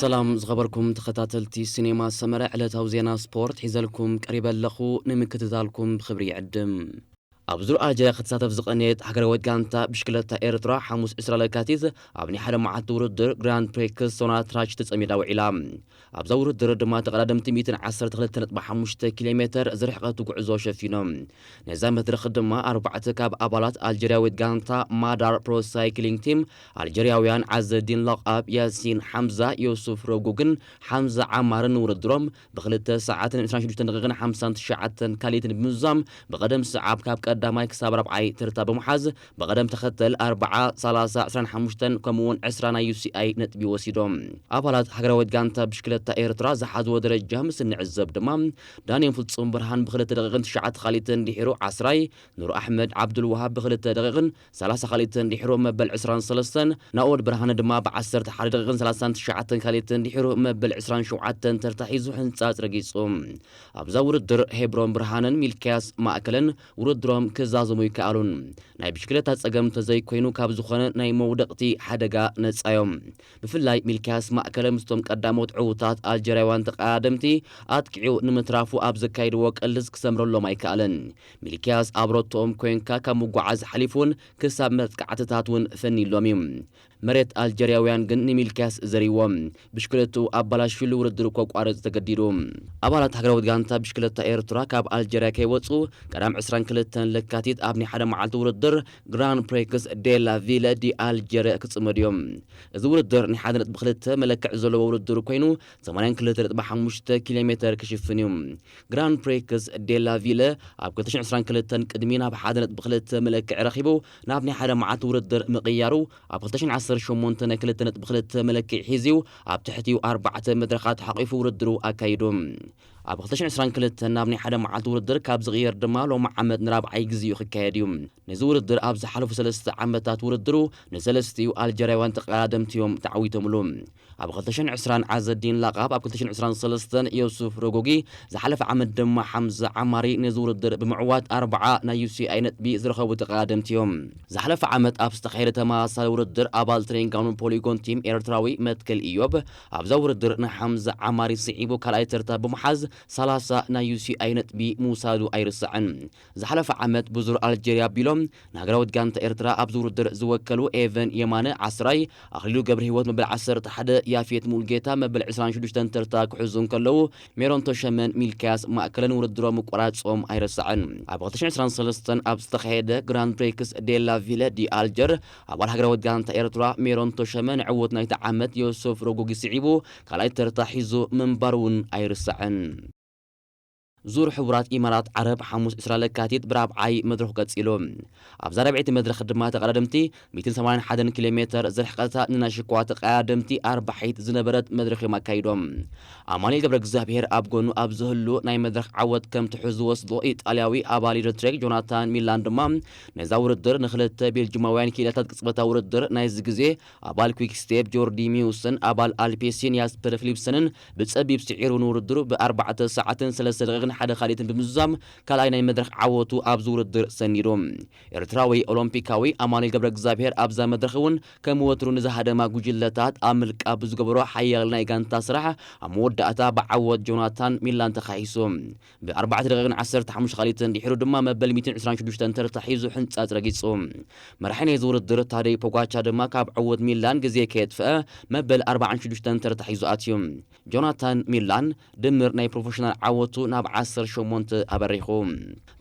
ሰላም ዝኸበርኩም ተኸታተልቲ ሲኔማ ሰመረ፣ ዕለታዊ ዜና ስፖርት ሒዘልኩም ቀሪበ ኣለኹ። ንምክትታልኩም ብኽብሪ ይዕድም። ኣብ ዙር ኣልጀርያ ክትሳተፍ ዝቐነየት ሃገራዊት ጋንታ ብሽክለታ ኤርትራ፣ ሓሙስ ዕስራ ለካቲት ኣብ ናይ ሓደ መዓልቲ ውድድር ግራንድ ፕሪክስ ሶናትራች ተጸሚዳ ውዒላ። ኣብዛ ውድድር ድማ ተቐዳደምቲ ሚእትን ዓሰርተ ክልተ ነጥቢ ሓሙሽተ ኪሎ ሜተር ዝርሕቐቱ ጉዕዞ ሸፊኖም። ነዛ መድረኽ ድማ ኣርባዕተ ካብ ኣባላት ኣልጀርያዊት ጋንታ ማዳር ፕሮ ሳይክሊንግ ቲም፣ ኣልጀርያውያን ዓዘዲን ላቃብ፣ ያሲን ሓምዛ፣ ዮሱፍ ሮጉግን ሓምዛ ዓማርን ውድድሮም ብክልተ ሰዓትን ዕስራን ሽዱሽተን ደቂቕን ሓምሳን ትሽዓተን ካልኢትን ብምዝዛም ብቐደም ሰዓብ ካብ ቀዳማይ ክሳብ ራብዓይ ተርታ ብምሓዝ ብቐደም ተኸተል ኣርብዓ፣ ሰላሳ፣ ዕስራን ሓሙሽተን ከምኡውን ዕስራ ናይ ዩ ሲ ኣይ ነጥቢ ወሲዶም። ኣባላት ሃገራዊት ጋንታ ብሽክለታ ኤርትራ ዝሓዝዎ ደረጃ ምስ እንዕዘብ ድማ ዳንኤል ፍጹም ብርሃን ብክልተ ደቂቕን ትሽዓተ ካልኢትን ድሒሩ ዓስራይ፣ ኑር ኣሕመድ ዓብዱልወሃብ ብክልተ ደቂቕን ሰላሳ ካልኢትን ድሒሩ መበል ዕስራን ሰለስተን፣ ናኦድ ብርሃነ ድማ ብዓሰርተ ሓደ ደቂቕን ሰላሳን ትሽዓተን ካልኢትን ድሒሩ መበል ዕስራን ሸውዓተን ተርታ ሒዙ ሕንጻጽ ረጊጹ። ኣብዛ ውድድር ሄብሮን ብርሃነን ሚልክያስ ማእከለን ውድድሮም ክዛዘሙ ይከኣሉን። ናይ ብሽክለታ ጸገም እንተዘይኮይኑ ካብ ዝኾነ ናይ መውደቕቲ ሓደጋ ነጻ እዮም። ብፍላይ ሚልክያስ ማእከለ ምስቶም ቀዳሞት ዕዉታት ኣልጀርያውያን ተቐዳደምቲ ኣጥቂዑ ንምትራፉ ኣብ ዘካይድዎ ቅልስ ክሰምረሎም ኣይከኣለን። ሚልክያስ ኣብ ሮቶኦም ኮይንካ ካብ ምጉዓዝ ሓሊፉ እውን ክሳብ መጥቃዕትታት እውን ፈንይሎም እዩ። መሬት ኣልጀርያውያን ግን ንሚልክያስ ዘሪዎም ብሽክለትኡ ኣባላሽሉ ውድድር ከቋርጽ ተገዲዱ። ኣባላት ሃገራዊት ጋንታ ብሽክለታ ኤርትራ ካብ ኣልጀርያ ከይወጹ ቀዳም ዕስራን ክልተን ለካቲት ኣብ ናይ ሓደ መዓልቲ ውድድር ግራንድ ፕሪክስ ዴላ ቪለ ዲ ኣልጀር ክጽመዱ እዮም። እዚ ውድድር ናይ ሓደ ነጥቢ ክልተ መለክዒ ዘለዎ ውድድር ኮይኑ ሰማንያን ክልተ ነጥቢ ሓሙሽተ ኪሎ ሜተር ክሽፍን እዩ። ግራንድ ፕሪክስ ዴላ ቪለ ኣብ ክልተ ሽሕን ዕስራን ክልተን ቅድሚ ናብ ሓደ ነጥቢ ክልተ መለክዒ ረኺቡ ናብ ናይ ሓደ መዓልቲ ውድድር ምቕያሩ ኣብ ክልተ ሽሕን ዓሰርተ ሸሞንተ ናይ ክልተ ነጥቢ ክልተ መለክዒ ሒዝዩ ኣብ ትሕቲኡ ኣርባዕተ መድረኻት ሓቒፉ ውድድሩ ኣካይዱ። ኣብ ክልተ ሽሕን ዕስራን ክልተን ናብ ናይ ሓደ መዓልቲ ውድድር ካብ ዝቕየር ድማ ሎሚ ዓመት ንራብዓይ ግዜኡ ክካየድ እዩ። ነዚ ውድድር ኣብ ዝሓለፉ ሰለስተ ዓመታት ውድድሩ ንሰለስቲኡ ኣልጀርያውያን ተቐዳደምቲ እዮም ተዓዊቶምሉ። ኣብ ክልተ ሽሕን ዕስራን ዓዘዲን ላቓብ፣ ኣብ ክልተ ሽሕን ዕስራን ሰለስተን ዮሱፍ ሮጎጊ፣ ዝሓለፈ ዓመት ድማ ሓምዛ ዓማሪ ነዚ ውድድር ብምዕዋት ኣርብዓ ናይ ዩ ሲ ኣይ ነጥቢ ዝረኸቡ ተቐዳደምቲ እዮም። ዝሓለፈ ዓመት ኣብ ዝተኻየደ ተመሳሳሊ ውድድር ኣባል ትሬንጋኑ ፖሊጎን ቲም ኤርትራዊ መትከል ኢዮብ ኣብዛ ውድድር ንሓምዛ ዓማሪ ስዒቡ ካልኣይ ተርታ ብምሓዝ ሰላሳ ናይ ዩ ሲ ኣይ ነጥቢ ምውሳዱ ኣይርሳዕን። ዝሓለፈ ዓመት ብዙር ኣልጀርያ ኣቢሎም ንሃገራዊት ጋንታ ኤርትራ ኣብዚ ውድድር ዝወከሉ ኤቨን የማነ ዓስራይ፣ ኣኽሊሉ ገብረ ህይወት መበል ዓሰርተ ሓደ፣ ያፌት ሙሉጌታ መበል ዕስራን ሽዱሽተን ተርታ ክሕዙ እንከለዉ፣ ሜሮን ተሸመን ሚልክያስ ማእከለን ውድድሮም ምቋራጾም ኣይረሳዕን። ኣብ ክልተ ሽሕን ዕስራን ሰለስተን ኣብ ዝተኻየደ ግራንድ ፕሪክስ ዴላ ቪለ ዲ ኣልጀር ኣባል ሃገራዊት ጋንታ ኤርትራ ሜሮን ተሸመ ንዕውት ናይቲ ዓመት ዮሱፍ ሮጎጊ ስዒቡ ካልኣይ ተርታ ሒዙ ምንባሩ እውን ኣይርሳዕን። ዙር ሕቡራት ኢማራት ዓረብ ሓሙስ ዕስራ ለካቲት ብራብዓይ መድረኹ ቀጺሉ። ኣብዛ ራብዐይቲ መድረኽ ድማ ተቐዳደምቲ ሚእትን ሰማንያን ሓደን ኪሎ ሜተር ዝርሕቐታ ንናይ ሽኳ ተቐዳደምቲ ኣርባሒት ዝነበረት መድረኽ እዮም ኣካይዶም። ኣማኑኤል ገብረ እግዚኣብሔር ኣብ ጎኑ ኣብ ዝህሉ ናይ መድረኽ ዓወት ከም ትሑዝ ዝወስዶ ኢጣልያዊ ኣባል ዩሮትሬክ ጆናታን ሚላን ድማ ነዛ ውድድር ንክልተ ቤልጅማውያን ክኢላታት ቅጽበታ ውድድር ናይዚ ግዜ ኣባል ኲክ ስቴፕ ጆርዲ ሚውስን ኣባል ኣልፔሲን ያስፐር ፊሊፕሰንን ብጸቢብ ስዒሩ ንውድድሩ ብኣርባዕተ ሰዓትን ሰለስተ ደቂቕን ሓደ ካልኢትን ብምዝዛም ካልኣይ ናይ መድረኽ ዓወቱ ኣብዚ ውድድር ሰኒዱ። ኤርትራዊ ኦሎምፒካዊ ኣማኑኤል ገብረ እግዚኣብሔር ኣብዛ መድረኽ እውን ከም ወትሩ ንዝሃደማ ጉጅለታት ኣብ ምልቃብ ብዝገበሮ ሓያል ናይ ጋንታ ስራሕ ኣብ መወዳእታ ብዓወት ጆናታን ሚላን ተኻሒሱ። ብኣርባዕተ ደቂቕን ዓሰርተ ሓሙሽተ ካልኢትን ድሒሩ ድማ መበል ሚእትን ዕስራን ሽዱሽተን ተርታ ሒዙ ሕንጻጽ ረጊጹ። መራሒ ናይዚ ውድድር ታደይ ፖጋቻ ድማ ካብ ዕውት ሚላን ግዜ ከየጥፍአ መበል ኣርባዓን ሽዱሽተን ተርታ ሒዙ ኣትዩ። ጆናታን ሚላን ድምር ናይ ፕሮፌሽናል ዓወቱ ናብ ዓሰርተ ሸሞንተ ኣበሪኹ።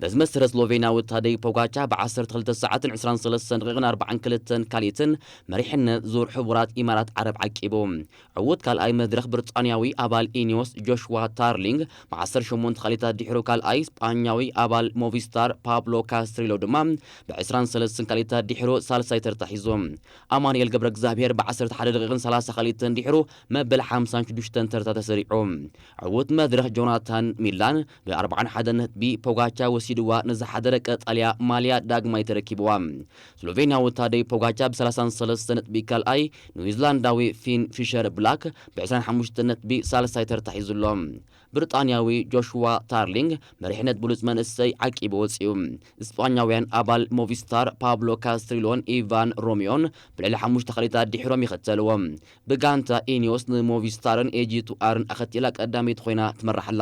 በዚ መሰረት ስሎቬንያዊ ታደይ ፖጋቻ ብ ዓሰርተ ክልተ ሰዓትን ዕስራን ሰለስተን ደቂቕን ኣርባዓን ክልተን ካልኢትን መሪሕነት ዙር ሕቡራት ኢማራት ዓረብ ዓቂቡ። ዕዉት ካልኣይ መድረኽ ብሪጣንያዊ ኣባል ኢኒዮስ ጆሽዋ ታርሊንግ ብ ዓሰርተ ሸሞንተ ካልኢታት ድሒሩ ካልኣይ፣ ስጳኛዊ ኣባል ሞቪስታር ፓብሎ ካስትሪሎ ድማ ብ ዕስራን ሰለስተን ካልኢታት ድሒሩ ሳልሳይ ተርታ ሒዙ። ኣማኑኤል ገብረ እግዚኣብሔር ብ ዓሰርተ ሓደ ደቂቕን ሰላሳ ካልኢትን ድሒሩ መበል ሓምሳን ሽዱሽተን ተርታ ተሰሪዑ። ዕዉት መድረኽ ጆናታን ሚላን ብ ኣርባዓን ሓደን ነጥቢ ፖጋቻ ወሲድዋ ንዝሓደረ ቀጠልያ ማልያ ዳግማይ ተረኪብዋ። ስሎቬንያዊ ታደይ ፖጋቻ ብ ሰላሳን ሰለስተ ነጥቢ ካልኣይ፣ ኒውዚላንዳዊ ፊን ፊሸር ብላክ ብ ዕስራን ሓሙሽተን ነጥቢ ሳልሳይ ተርታ ሒዙ ኣሎ። ብሪጣንያዊ ጆሽዋ ታርሊንግ መሪሕነት ብሉጽ መንእሰይ ዓቂቡ ወጺኡ። ስጳኛውያን ኣባል ሞቪስታር ፓብሎ ካስትሪሎን ኢቫን ሮሚዮን ብልዕሊ ሓሙሽተ ካልኢታት ድሒሮም ይኸተልዎ። ብጋንታ ኢኒዮስ ንሞቪስታርን ኤጂ ቱ ኣርን ኣኸቲላ ቀዳመይቲ ኮይና ትመርሕ ኣላ።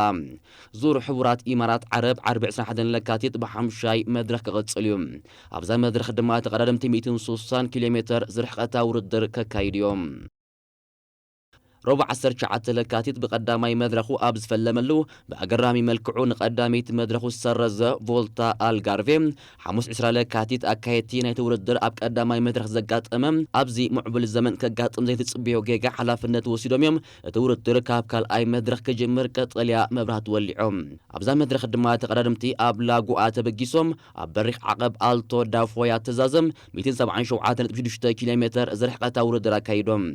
ዙር ሕቡራት ኢማራት ዓረብ ዓርቢ ዕስራን ሓደን ለካቲት ብሓሙሻይ መድረኽ ክቕጽል እዩ። ኣብዛ መድረኽ ድማ ተቐዳደምቲ ሚእትን ሱሳን ኪሎ ሜተር ዝርሕቐታ ውድድር ከካይዱ እዮም። ረቡዕ ዓሰርተ ትሽዓተ ለካቲት ብቐዳማይ መድረኹ ኣብ ዝፈለመሉ ብኣገራሚ መልክዑ ንቐዳመይቲ መድረኹ ዝሰረዘ ቮልታ ኣልጋርቬ ሓሙስ ዕስራ ለካቲት ኣካየድቲ ናይቲ ውድድር ኣብ ቀዳማይ መድረኽ ዘጋጠመ ኣብዚ ምዕቡል ዘመን ከጋጥም ዘይትጽብዮ ጌጋ ሓላፍነት ወሲዶም እዮም። እቲ ውድድር ካብ ካልኣይ መድረኽ ክጅምር ቀጠልያ መብራህቲ ወሊዖም። ኣብዛ መድረኽ ድማ ተቐዳደምቲ ኣብ ላጉኣ ተበጊሶም ኣብ በሪኽ ዓቐብ ኣልቶ ዳፎያ ተዛዘም ሚእትን ሰብዓን ሸውዓተን ነጥቢ ሽዱሽተ ኪሎ ሜተር ዝርሕቐታ ውድድር ኣካይዶም።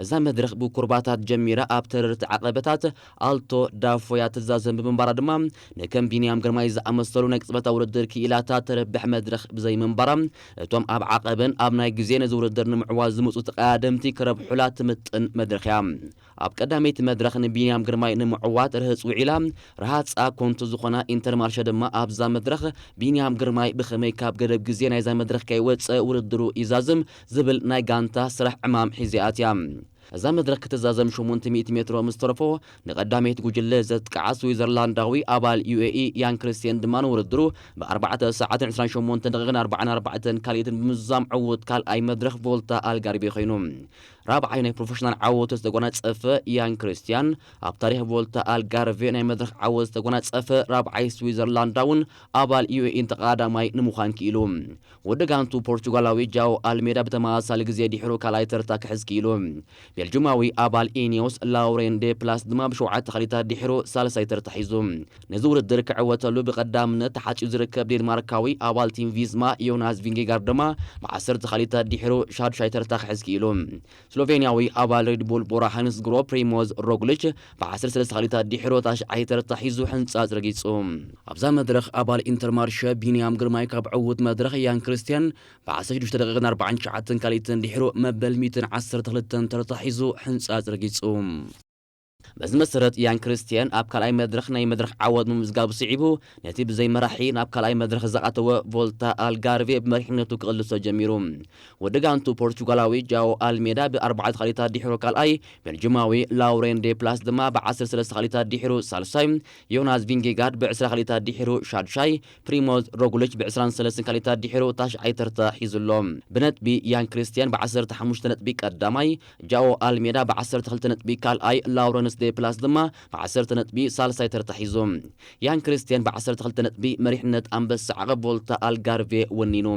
እዛ መድረኽ ብኩርባታት ጀሚራ ኣብ ተረርቲ ዓቐበታት ኣልቶ ዳፎያ ትዛዘም ብምንባራ ድማ ንከም ቢንያም ግርማይ ዝኣመሰሉ ናይ ቅጽበታ ውድድር ክኢላታት ተረብሕ መድረኽ ብዘይምንባራ እቶም ኣብ ዓቐብን ኣብ ናይ ግዜ ነዚ ውድድር ንምዕዋት ዝመጹ ተቐዳደምቲ ክረብሑላ ትምጥን መድረኽ እያ። ኣብ ቀዳመይቲ መድረኽ ንቢንያም ግርማይ ንምዕዋት ርህጽ ውዒላ፣ ረሃጻ ኮንቱ ዝኾና ኢንተርማርሸ ድማ ኣብዛ መድረኽ ቢንያም ግርማይ ብኸመይ ካብ ገደብ ግዜ ናይዛ መድረኽ ከይወጸ ውድድሩ ይዛዝም ዝብል ናይ ጋንታ ስራሕ ዕማም ሒዛ ኣትያ። እዛ መድረኽ ክትዛዘም ሸሞንተ ሚእቲ ሜትሮ ምስ ተረፎ ንቐዳመይቲ ጉጅለ ዘጥቅዓ ስዊዘርላንዳዊ ኣባል ዩ ኤ ኢ ያን ክርስቲያን ድማ ንውድድሩ ብ ኣርባዕተ ሰዓትን ዕስራን ሸሞንተን ደቂቕን ኣርባዓን ኣርባዕተን ካልኢትን ብምዝዛም ዕዉት ካልኣይ መድረኽ ቮልታ ኣልጋርቬ ኮይኑ። ራብዓይ ናይ ፕሮፌሽናል ዓወቱ ዝተጎናጸፈ ያን ክርስቲያን ኣብ ታሪኽ ቮልታ ኣልጋርቬ ናይ መድረኽ ዓወት ዝተጎናጸፈ ራብዓይ ስዊዘርላንዳውን ኣባል ዩ ኤ ኢን ተቐዳማይ ንምዃን ክኢሉ። ወዲ ጋንቱ ፖርቹጋላዊ ጃኦ ኣልሜዳ ብተመሳሳሊ ግዜ ድሕሩ ካልኣይ ተርታ ክሕዝ ክኢሉ። ቤልጁማዊ ኣባል ኢኒዮስ ላውሬን ዴ ፕላስ ድማ ብሸውዓተ ካልኢታት ድሕሩ ሳልሳይ ተርታ ሒዙ። ነዚ ውድድር ክዕወተሉ ብቐዳምነት ተሓጺኡ ዝርከብ ዴንማርካዊ ኣባል ቲም ቪዝማ ዮናስ ቪንጌጋርድ ድማ ብዓሰርተ ካልኢታት ድሕሩ ሻዱሻይ ተርታ ክሕዝ ክኢሉ። ስሎቬንያዊ ኣባል ሬድቡል ቦራ ሃንስ ግሮ ፕሪሞዝ ሮግሊች ብዓሰርተ ሰለስተ ካልኢታት ድሕሩ ታሽዓይ ተርታ ሒዙ ሕንጻጽ ረጊጹ። ኣብዛ መድረኽ ኣባል ኢንተርማርሸ ቢንያም ግርማይ ካብ ዕዉት መድረኽ ያን ክርስቲያን ብ16 ደቂቕን ኣርባዓን ትሽዓተን ካልኢትን ድሕሩ መበል ሚእትን ዓሰርተ ክልተን ተርታ ሒዙ ሕንጻጽ ረጊጹ። በዚ መሰረት ያን ክርስቲያን ኣብ ካልኣይ መድረኽ ናይ መድረኽ ዓወት ምምዝጋቡ ስዒቡ ነቲ ብዘይ መራሒ ናብ ካልኣይ መድረኽ ዝኣተወ ቮልታ ኣልጋርቬ ብመሪሕነቱ ክቕልሶ ጀሚሩ። ወዲ ጋንቱ ፖርቹጋላዊ ጃኦ ኣልሜዳ ብኣርባዕተ ካልኢታት ድሕሩ ካልኣይ፣ ቤልጅማዊ ላውሬን ዴ ፕላስ ድማ ብ13 ካልኢታት ድሕሩ ሳልሳይ፣ ዮናስ ቪንጌጋርድ ብ20 ካልኢታት ድሕሩ ሻድሻይ፣ ፕሪሞዝ ሮግሊች ብ23 ካልኢታት ድሕሩ ታሽዓይ ተርታ ሒዙ ኣሎ። ብነጥቢ ያን ክርስቲያን ብ15 ነጥቢ ቀዳማይ፣ ጃኦ ኣልሜዳ ብ12 ነጥቢ ካልኣይ፣ ላውረንስ ዴ ፕላስ ድማ ብ10 ነጥቢ ሳልሳይ ተርታ ሒዙ። ያን ክርስቲያን ብ12 ነጥቢ መሪሕነት ኣንበሳ ዓቐብ ቮልታ ኣልጋርቬ ወኒኑ።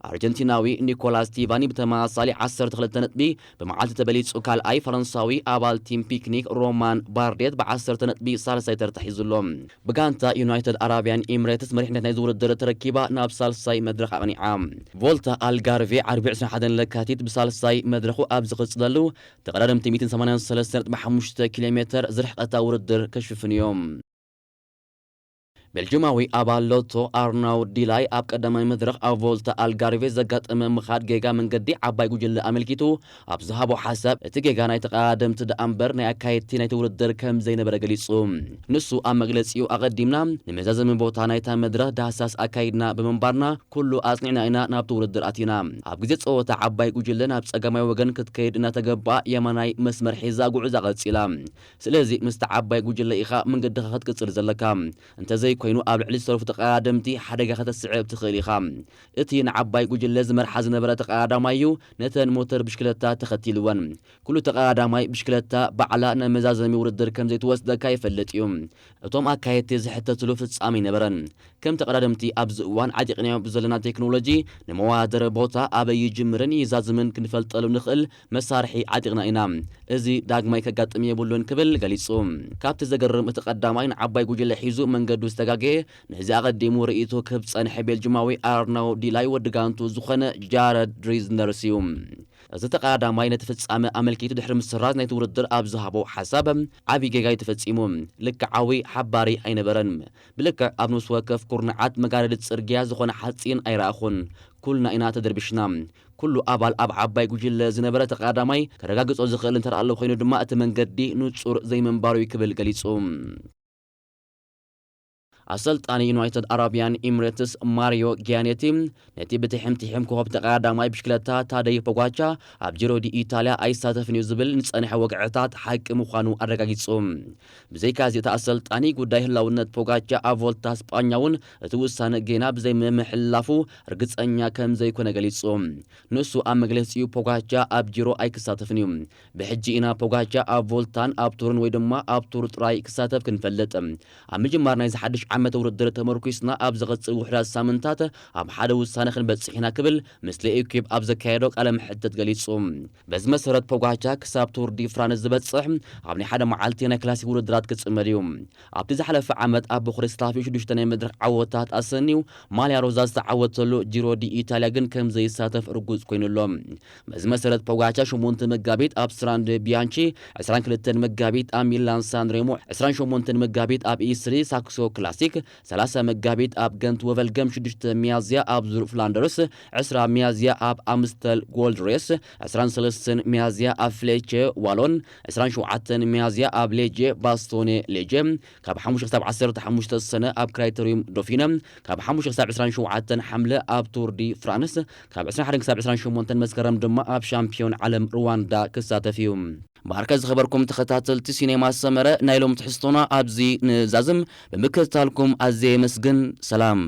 ኣርጀንቲናዊ ኒኮላስ ቲቫኒ ብተመሳሳሊ 12 ነጥቢ ብመዓልቲ ተበሊጹ ካልኣይ፣ ፈረንሳዊ ኣባል ቲም ፒክኒክ ሮማን ባርዴት ብ10 ነጥቢ ሳልሳይ ተርታ ሒዙ ኣሎ። ብጋንታ ዩናይትድ ኣራብያን ኤምሬትስ መሪሕነት ናይዚ ውድድር ተረኪባ ናብ ሳልሳይ መድረኽ ኣቕኒዓ። ቮልታ ኣልጋርቬ ዓርቢ ዕስራን ሓደን ለካቲት ብሳልሳይ መድረኹ ኣብ ዝቕጽለሉ ተቐዳደምቲ ሚእትን ሰማንያን ሰለስተን ነጥቢ ሓሙሽተ ኪሎ ሜተር ዝርሕቐታ ውድድር ከሽፍን እዮም። ቤልጅማዊ ኣባል ሎቶ ኣርናው ዲላይ ኣብ ቀዳማይ መድረኽ ኣብ ቮልታ ኣልጋርቬ ዘጋጠመ ምኻድ ጌጋ መንገዲ ዓባይ ጉጅለ ኣመልኪቱ ኣብ ዝሃቦ ሓሳብ፣ እቲ ጌጋ ናይ ተቐዳደምቲ ደኣ እምበር ናይ ኣካየድቲ ናይቲ ውድድር ከም ዘይነበረ ገሊጹ። ንሱ ኣብ መግለጺኡ፣ ኣቐዲምና ንመዛዘሚ ቦታ ናይታ መድረኽ ዳህሳስ ኣካይድና ብምንባርና፣ ኩሉ ኣጽኒዕና ኢና ናብቲ ውድድር ኣቲና። ኣብ ግዜ ጸወታ ዓባይ ጉጅለ ናብ ጸጋማይ ወገን ክትከይድ እናተገባ የማናይ መስመር ሒዛ ጉዕዛ ቀጺላ። ስለዚ ምስቲ ዓባይ ጉጅለ ኢኻ መንገድኻ ክትቅጽል ዘለካ። እንተዘይኮይኑ ኣብ ልዕሊ ዝተረፉ ተቐዳደምቲ ሓደጋ ከተስዕብ ትኽእል ኢኻ። እቲ ንዓባይ ጉጅለ ዝመርሓ ዝነበረ ተቐዳዳማይ እዩ ነተን ሞተር ብሽክለታ ተኸቲልወን። ኩሉ ተቐዳዳማይ ብሽክለታ ባዕላ ናብ መዛዘሚ ውድድር ከም ዘይትወስደካ ይፈልጥ እዩ። እቶም ኣካየድቲ ዝሕተትሉ ፍጻመ ኣይነበረን። ከም ተቐዳደምቲ ኣብዚ እዋን ዓጢቕናዮ ብዘለና ቴክኖሎጂ ንመወዳደሪ ቦታ ኣበይ ይጅምርን ይዛዝምን ክንፈልጠሉ ንኽእል መሳርሒ ዓጢቕና ኢና። እዚ ዳግማይ ከጋጥም የብሉን ክብል ገሊጹ። ካብቲ ዘገርም እቲ ቀዳማይ ንዓባይ ጉጅለ ሒዙ መንገዱ ዝተጋገየ ነዚ ኣቐዲሙ ርእይቶ ክህብ ዝጸንሐ ቤልጅማዊ ኣርናው ዲላይ ወዲ ጋንቱ ዝኾነ ጃረድ ሪዝነርስ እዩ። እዚ ተቐዳዳማይ ነቲ ፍጻመ ኣመልኪቱ ድሕሪ ምስራዝ ናይቲ ውድድር ኣብ ዝሃቦ ሓሳብ፣ ዓቢ ጌጋ እዩ ተፈጺሙ። ልክዓዊ ሓባሪ ኣይነበረን። ብልክዕ ኣብ ነፍሲ ወከፍ ኩርናዓት መጋረዲ ጽርግያ ዝኾነ ሓጺን ኣይረኣኹን። ኩልና ኢና ተደርቢሽና። ኩሉ ኣባል ኣብ ዓባይ ጉጅለ ዝነበረ ተቐዳዳማይ ከረጋግጾ ዝኽእል እንተ ደኣ ኣሎ ኮይኑ ድማ እቲ መንገዲ ንጹር ዘይምንባሩ እዩ ክብል ገሊጹ። ኣሰልጣኒ ዩናይትድ ኣረቢያን ኢምሬትስ ማሪዮ ጊያኔቲ ነቲ ብትሕም ትሕም ኮኸብ ተቐዳዳማይ ብሽክለታ ታደይ ፖጋቻ ኣብ ጂሮ ዲ ኢታልያ ኣይሳተፍን እዩ ዝብል ንጸንሐ ወግዕታት ሓቂ ምዃኑ ኣረጋጊጹ። ብዘይካ እዚ፣ እቲ ኣሰልጣኒ ጉዳይ ህላውነት ፖጋቻ ኣብ ቮልታ ስጳኛ እውን እቲ ውሳነ ጌና ብዘይምምሕልላፉ ርግጸኛ ከም ዘይኮነ ገሊጹ። ንሱ ኣብ መግለጺኡ ፖጋቻ ኣብ ጂሮ ኣይክሳተፍን እዩ። ብሕጂ ኢና ፖጋቻ ኣብ ቮልታን ኣብ ቱርን ወይ ድማ ኣብ ቱር ጥራይ ክሳተፍ ክንፈልጥ። ኣብ ምጅማር ናይዚ ሓድሽ ዓመት ውድድር ተመርኩስና ኣብ ዝቐጽል ውሕዳት ሳምንታት ኣብ ሓደ ውሳነ ክንበጽሕ ኢና ክብል ምስ ለኢኩብ ኣብ ዘካየዶ ቃለ መሕተት ገሊጹ። በዚ መሰረት ፖጋቻ ክሳብ ቱር ዲ ፍራንስ ዝበጽሕ ኣብ ናይ ሓደ መዓልቲ ናይ ክላሲክ ውድድራት ክጽመድ እዩ። ኣብቲ ዝሓለፈ ዓመት ኣብ ቦኽሪ ስታፊ ሽዱሽተ ናይ መድረኽ ዓወታት ኣሰንዩ ማልያ ሮዛ ዝተዓወተሉ ጂሮ ዲ ኢታልያ ግን ከም ዘይሳተፍ ርጉጽ ኮይኑ ኣሎ። በዚ መሰረት ፖጋቻ ሸሞንተ መጋቢት ኣብ ስትራንድ ቢያንቺ፣ ዕስራን ክልተን መጋቢት ኣብ ሚላን ሳንሬሞ፣ ዕስራን ሸሞንተን መጋቢት ኣብ ኢስሪ ሳክሶ ክላሲክ፣ ሰላሳ መጋቢት ኣብ ገንት ወቨልገም፣ ሽዱሽተ ሚያዝያ ኣብ ዙር ፍላንደርስ፣ ዕስራ ሚያዝያ ኣብ ኣምስተል ጎልድ ሬስ፣ ዕስራን ሰለስተን ሚያዝያ ኣብ ፍሌቸ ዋሎን፣ ዕስራን ሸውዓተን ሚያዝያ ኣብ ሌጀ ባስቶኔ ሌጀ፣ ካብ ሓሙሽተ ክሳብ ዓሰርተ ሓሙሽተ ሰነ ኣብ ክራይተሪዩም ዶፊነ፣ ካብ ሓሙሽተ ክሳብ ዕስራን ሸውዓተን ሓምለ ኣብ ቱር ዲ ፍራንስ፣ ካብ ዕስራን ሓደን ክሳብ ዕስራን ሸሞንተን መስከረም ድማ ኣብ ሻምፒዮን ዓለም ሩዋንዳ ክሳተፍ እዩ። ብኣርከ ዝኸበርኩም ተኸታተልቲ ሲኔማ ሰመረ፣ ናይ ሎም ትሕዝቶና ኣብዚ ንዛዝም። ብምክትታልኩም ኣዝየ የመስግን። ሰላም።